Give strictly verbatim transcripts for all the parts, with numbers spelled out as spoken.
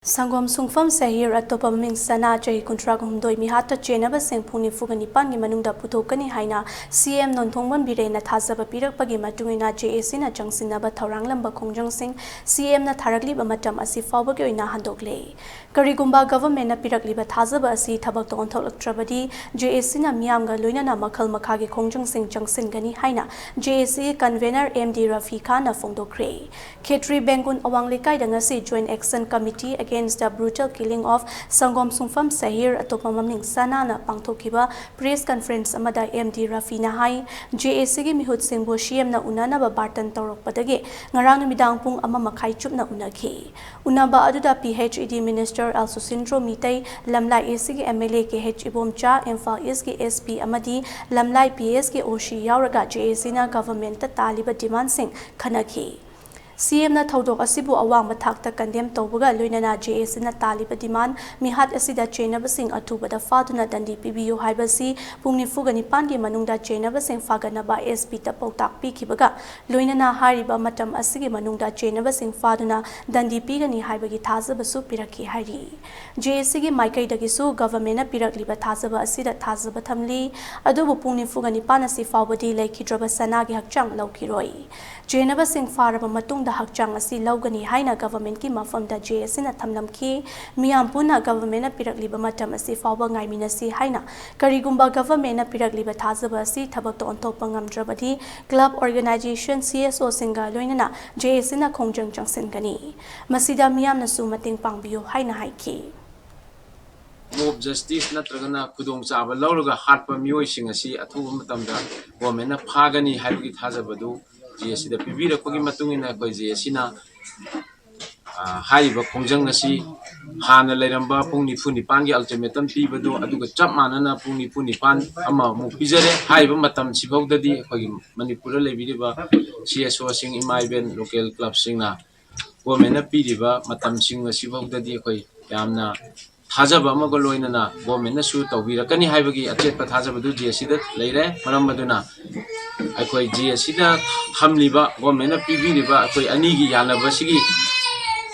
ꯁꯪꯒꯣꯝ ꯁꯨꯡꯐꯝ ꯁꯍꯤꯔ, ꯑꯇꯣꯞꯄ ꯃꯃꯤꯡ ꯁꯅꯥ, ꯆꯍꯤ ꯀꯨꯟꯊ꯭ꯔꯥ ꯍꯨꯝꯗꯣꯏ ꯃꯤꯍꯥꯠꯇ ꯆꯦꯟꯅꯕꯁꯤꯡ ꯄꯨꯡ ꯅꯤꯐꯨꯒ ꯅꯤꯄꯥꯟꯒꯤ ꯃꯅꯨꯡꯗ ꯄꯨꯊꯣꯛꯀꯅꯤ ꯍꯥꯏꯅ ꯁꯤ ꯑꯦꯝ ꯅꯣꯡꯊꯣꯝꯕꯝ ꯕꯤꯔꯦꯟꯅ ꯊꯥꯖꯕ ꯄꯤꯔꯛꯄꯒꯤ ꯃꯇꯨꯡ ꯏꯟꯅ ꯖꯦ ꯑꯦ ꯁꯤꯅ ꯆꯪꯁꯤꯟꯅꯕ ꯊꯧꯔꯥꯡꯂꯝꯕ ꯈꯣꯡꯖꯪꯁꯤꯡ ꯁꯤ ꯑꯦꯝꯅ ꯊꯥꯔꯛꯂꯤꯕ ꯃꯇꯝ ꯑꯁꯤ ꯐꯥꯎꯕꯒꯤ ꯑꯣꯏꯅ ꯍꯟꯗꯣꯛꯂꯦ꯫ ꯀꯔꯤꯒꯨꯝꯕ ꯒꯚꯔꯟꯃꯦꯟꯠꯅ ꯄꯤꯔꯛꯂꯤꯕ ꯊꯥꯖꯕ ꯑꯁꯤ ꯊꯕꯛꯇ ꯑꯣꯟꯊꯣꯛꯂꯛꯇ꯭ꯔꯕꯗꯤ, ꯖꯦ ꯑꯦ ꯁꯤꯅ ꯃꯤꯌꯥꯝꯒ ꯂꯣꯏꯅꯅ ꯃꯈꯜ ꯃꯈꯥꯒꯤ ꯈꯣꯡꯖꯪꯁꯤꯡ ꯆꯪꯁꯤꯟꯒꯅꯤ ꯍꯥꯏꯅ ꯖꯦ ꯑꯦ ꯁꯤꯒꯤ ꯀꯟꯚꯦꯅꯔ ꯑꯦꯝ ꯗꯤ ꯔꯐꯤ ꯈꯥꯟꯅ ꯐꯣꯡꯗꯣꯛꯈ꯭ꯔꯦ꯫ ꯈꯦꯇ꯭ꯔꯤ ꯕꯦꯡꯒꯨꯟ ꯑꯋꯥꯡ ꯂꯩꯀꯥꯏꯗ ꯉꯁꯤ Joint Action Committee Against the Brutal Killing of ꯁꯪꯒꯣꯝ ꯁꯨꯡꯐꯝ ꯁꯍꯤꯔ, ꯑꯇꯣꯞꯄ ꯃꯃꯤꯡ ꯁꯅꯥꯅ ꯄꯥꯡꯊꯣꯛꯈꯤꯕ ꯄ꯭ꯔꯦꯁ ꯀꯟꯐꯔꯦꯟꯁ ꯑꯃꯗ ꯑꯦꯝ ꯗꯤ ꯔꯐꯤꯅ ꯍꯥꯏ, ꯖꯦ ꯑꯦ ꯁꯤꯒꯤ ꯃꯤꯍꯨꯠꯁꯤꯡꯕꯨ ꯁꯤ ꯑꯦꯝꯅ ꯎꯅꯅꯕ ꯕꯥꯔꯇꯟ ꯇꯧꯔꯛꯄꯗꯒꯤ ꯉꯔꯥꯡ ꯅꯨꯃꯤꯗꯥꯡ ꯄꯨꯡ ꯑꯃ ꯃꯈꯥꯏ ꯆꯨꯞꯅ ꯎꯅꯈꯤ꯫ ꯎꯅꯕ ꯑꯗꯨꯗ P H E D minister L Susindro Meitei, Lamlai A ꯁꯤꯒꯤ M L A K H Ibomcha, Imphal ꯏꯁꯀꯤ ꯑꯦꯁ ꯄꯤ ꯑꯃꯗꯤ ꯂꯝꯂꯥꯏ ꯄꯤ ꯑꯦꯁꯀꯤ ꯑꯣ ꯁꯤ ꯌꯥꯎꯔꯒ ꯖꯦ ꯑꯦ ꯁꯤꯅ ꯒꯚꯔꯟꯃꯦꯟꯠꯇ ꯇꯥꯜꯂꯤꯕ ꯗꯤꯃꯥꯟꯁꯤꯡ ꯈꯟꯅꯈꯤ꯫ ꯁꯤ ꯑꯦꯝꯅ ꯊꯧꯗꯣꯛ ꯑꯁꯤꯕꯨ ꯑꯋꯥꯡꯕ ꯊꯥꯛꯇ ꯀꯟꯗꯦꯝ ꯇꯧꯕꯒ ꯂꯣꯏꯅꯅ ꯖꯦ ꯑꯦ ꯁꯤꯅ ꯇꯥꯜꯂꯤꯕ ꯗꯤꯃꯥꯟ, ꯃꯤꯍꯥꯠ ꯑꯁꯤꯗ ꯆꯦꯟꯅꯕꯁꯤꯡ ꯑꯊꯨꯕꯗ ꯐꯥꯗꯨꯅ ꯗꯟꯗꯤ ꯄꯤꯕꯤꯌꯨ ꯍꯥꯏꯕꯁꯤ ꯄꯨꯡ ꯅꯤꯐꯨꯒ ꯅꯤꯄꯥꯟꯒꯤ ꯃꯅꯨꯡꯗ ꯆꯦꯟꯅꯕꯁꯤꯡ ꯐꯥꯒꯠꯅꯕ ꯑꯦꯁ ꯄꯤꯗ ꯄꯥꯎꯇꯥꯛ ꯄꯤꯈꯤꯕꯒ ꯂꯣꯏꯅꯅ ꯍꯥꯏꯔꯤꯕ ꯃꯇꯝ ꯑꯁꯤꯒꯤ ꯃꯅꯨꯡꯗ ꯆꯦꯟꯅꯕꯁꯤꯡ ꯐꯥꯗꯨꯅ ꯗꯟꯗꯤ ꯄꯤꯒꯅꯤ ꯍꯥꯏꯕꯒꯤ ꯊꯥꯖꯕꯁꯨ ꯄꯤꯔꯛꯈꯤ ꯍꯥꯏꯔꯤ꯫ ꯖꯦ ꯑꯦ ꯁꯤꯒꯤ ꯃꯥꯏꯀꯩꯗꯒꯤꯁꯨ ꯒꯚꯔꯟꯃꯦꯟꯠꯅ ꯄꯤꯔꯛꯂꯤꯕ ꯊꯥꯖꯕ ꯑꯁꯤꯗ ꯊꯥꯖꯕ ꯊꯝꯂꯤ꯫ ꯑꯗꯨꯕꯨ ꯄꯨꯡ ꯅꯤꯐꯨꯒ ꯅꯤꯄꯥꯟ ꯑꯁꯤ ꯐꯥꯎꯕꯗꯤ ꯂꯩꯈꯤꯗ꯭ꯔꯕ ꯁꯅꯥꯒꯤ ꯍꯛꯆꯥꯡ ꯂꯧꯈꯤꯔꯣꯏ꯫ ꯆꯦꯟꯅꯕꯁꯤꯡ ꯐꯥꯔꯕ ꯃꯇꯨꯡꯗ ꯍꯛꯆꯥꯡ ꯑꯁꯤ ꯂꯧꯒꯅꯤ ꯍꯥꯏꯅ ꯒꯚꯔꯟꯃꯦꯟꯠꯀꯤ ꯃꯐꯝꯗ ꯖꯦ ꯑꯦ ꯁꯤꯅ ꯊꯝꯂꯝꯈꯤ꯫ ꯃꯤꯌꯥꯝ ꯄꯨꯟꯅ ꯒꯚꯔꯟꯃꯦꯟꯠꯅ ꯄꯤꯔꯛꯂꯤꯕ ꯃꯇꯝ ꯑꯁꯤ ꯐꯥꯎꯕ ꯉꯥꯏꯃꯤꯟꯅꯁꯤ ꯍꯥꯏꯅ, ꯀꯔꯤꯒꯨꯝꯕ ꯒꯚꯔꯟꯃꯦꯟꯠꯅ ꯄꯤꯔꯛꯂꯤꯕ ꯊꯥꯖꯕ ꯑꯁꯤ ꯊꯕꯛꯇ ꯑꯣꯟꯊꯣꯛꯄ ꯉꯝꯗ꯭ꯔꯕꯗꯤ, ꯀ꯭ꯂꯕ ꯑꯣꯔꯒꯅꯥꯏꯖꯦꯁꯟ ꯁꯤ ꯑꯦꯁ ꯑꯣꯁꯤꯡꯒ ꯂꯣꯏꯅꯅ ꯖꯦ ꯑꯦ ꯁꯤꯅ ꯈꯣꯡꯖꯪ ꯆꯪꯁꯤꯟꯒꯅꯤ꯫ ꯃꯁꯤꯗ ꯃꯤꯌꯥꯝꯅꯁꯨ ꯃꯇꯦꯡ ꯄꯥꯡꯕꯤꯌꯨ ꯍꯥꯏꯅ ꯍꯥꯏꯈꯤ꯫ ꯃꯣꯕ ꯖꯁꯇꯤꯁ ꯅꯠꯇ꯭ꯔꯒꯅ ꯈꯨꯗꯣꯡꯆꯥꯕ ꯂꯧꯔꯒ ꯍꯥꯠꯄ ꯃꯤꯑꯣꯏꯁꯤꯡ ꯑꯁꯤ ꯑꯊꯨꯕ ꯃꯇꯝꯗ ꯒꯣꯔꯃꯦꯟꯅ ꯐꯥꯒꯅꯤ ꯍꯥꯏꯕꯒꯤ ꯊꯥꯖꯕꯗꯨ ꯖꯦ ꯑꯦ ꯁꯤꯗ ꯄꯤꯕꯤꯔꯛꯄꯒꯤ ꯃꯇꯨꯡ ꯏꯟꯅ ꯑꯩꯈꯣꯏ ꯖꯦ ꯑꯦ ꯁꯤꯅ, ꯑ, ꯍꯥꯏꯔꯤꯕ ꯈꯣꯡꯖꯪ ꯑꯁꯤ ꯍꯥꯟꯅ ꯂꯩꯔꯝꯕ ꯄꯨꯡ ꯅꯤꯐꯨ ꯅꯤꯄꯥꯟꯒꯤ ꯑꯜꯇꯤꯃꯦꯇꯝ ꯄꯤꯕꯗꯨ ꯑꯗꯨꯒ ꯆꯞ ꯃꯥꯟꯅꯅ ꯄꯨꯡ ꯅꯤꯐꯨ ꯅꯤꯄꯥꯟ ꯑꯃꯃꯨꯛ ꯄꯤꯖꯔꯦ꯫ ꯍꯥꯏꯔꯤꯕ ꯃꯇꯝꯁꯤꯐꯥꯎꯗꯗꯤ ꯑꯩꯈꯣꯏꯒꯤ ꯃꯅꯤꯄꯨꯔꯗ ꯂꯩꯕꯤꯔꯤꯕ ꯁꯤ ꯑꯦꯁ ꯑꯣꯁꯤꯡ, ꯏꯃꯥ ꯏꯕꯦꯟ, ꯂꯣꯀꯦꯜ ꯀ꯭ꯂꯕꯁꯤꯡꯅ ꯒꯣꯔꯃꯦꯟꯅ ꯄꯤꯔꯤꯕ ꯃꯇꯝꯁꯤꯡ ꯑꯁꯤꯐꯥꯎꯗꯗꯤ ꯑꯩꯈꯣꯏ ꯌꯥꯝꯅ ꯊꯥꯖꯕ ꯑꯃꯒ ꯂꯣꯏꯅꯅ ꯒꯣꯔꯃꯦꯟꯅꯁꯨ ꯇꯧꯕꯤꯔꯛꯀꯅꯤ ꯍꯥꯏꯕꯒꯤ ꯑꯆꯦꯠꯄ ꯊꯥꯖꯕꯗꯨ ꯖꯦ ꯑꯦ ꯁꯤꯗ ꯂꯩꯔꯦ꯫ ꯃꯔꯝ ꯑꯗꯨꯅ ꯑꯩꯈꯣꯏ ꯖꯦ ꯑꯦ ꯁꯤꯗ ꯊꯝꯂꯤꯕ, ꯒꯣꯔꯃꯦꯟꯅ ꯄꯤꯕꯤꯔꯤꯕ ꯑꯩꯈꯣꯏ ꯑꯅꯤꯒꯤ ꯌꯥꯅꯕꯁꯤꯒꯤ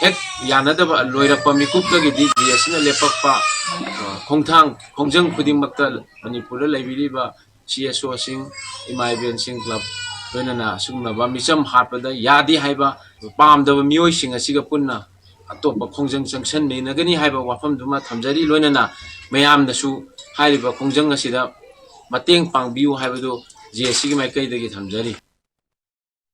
ꯍꯦꯛ ꯌꯥꯅꯗꯕ ꯂꯣꯏꯔꯛꯄ ꯃꯤꯀꯨꯞꯇꯒꯤꯗꯤ ꯖꯤ ꯑꯦꯁ ꯁꯤꯅ ꯂꯦꯞꯄꯛꯄ, ꯑ, ꯈꯣꯡꯊꯥꯡ ꯈꯣꯡꯖꯪ ꯈꯨꯗꯤꯡꯃꯛꯇ ꯃꯅꯤꯄꯨꯔꯗ ꯂꯩꯕꯤꯔꯤꯕ ꯁꯤ ꯑꯦꯁ ꯑꯣꯁꯤꯡ, ꯏꯃꯥ ꯏꯕꯦꯟꯁꯤꯡ ꯀ꯭ꯂꯕ, ꯂꯣꯏꯅꯅ ꯑꯁꯤꯒꯨꯝꯂꯕ ꯃꯤꯆꯝ ꯍꯥꯠꯄꯗ ꯌꯥꯗꯦ ꯍꯥꯏꯕ, ꯄꯥꯝꯗꯕ ꯃꯤꯑꯣꯏꯁꯤꯡ ꯑꯁꯤꯒ ꯄꯨꯟꯅ ꯑꯇꯣꯞꯄ ꯈꯣꯡꯖꯪ ꯆꯪꯁꯟꯃꯤꯟꯅꯒꯅꯤ ꯍꯥꯏꯕ ꯋꯥꯐꯝꯗꯨꯃ ꯊꯝꯖꯔꯤ꯫ ꯂꯣꯏꯅꯅ ꯃꯌꯥꯝꯅꯁꯨ ꯍꯥꯏꯔꯤꯕ ꯈꯣꯡꯖꯪ ꯑꯁꯤꯗ ꯃꯇꯦꯡ ꯄꯥꯡꯕꯤꯌꯨ ꯍꯥꯏꯕꯗꯨ ꯖꯦ ꯑꯦꯁ ꯁꯤꯒꯤ ꯃꯥꯏꯀꯩꯗꯒꯤ ꯊꯝꯖꯔꯤ꯫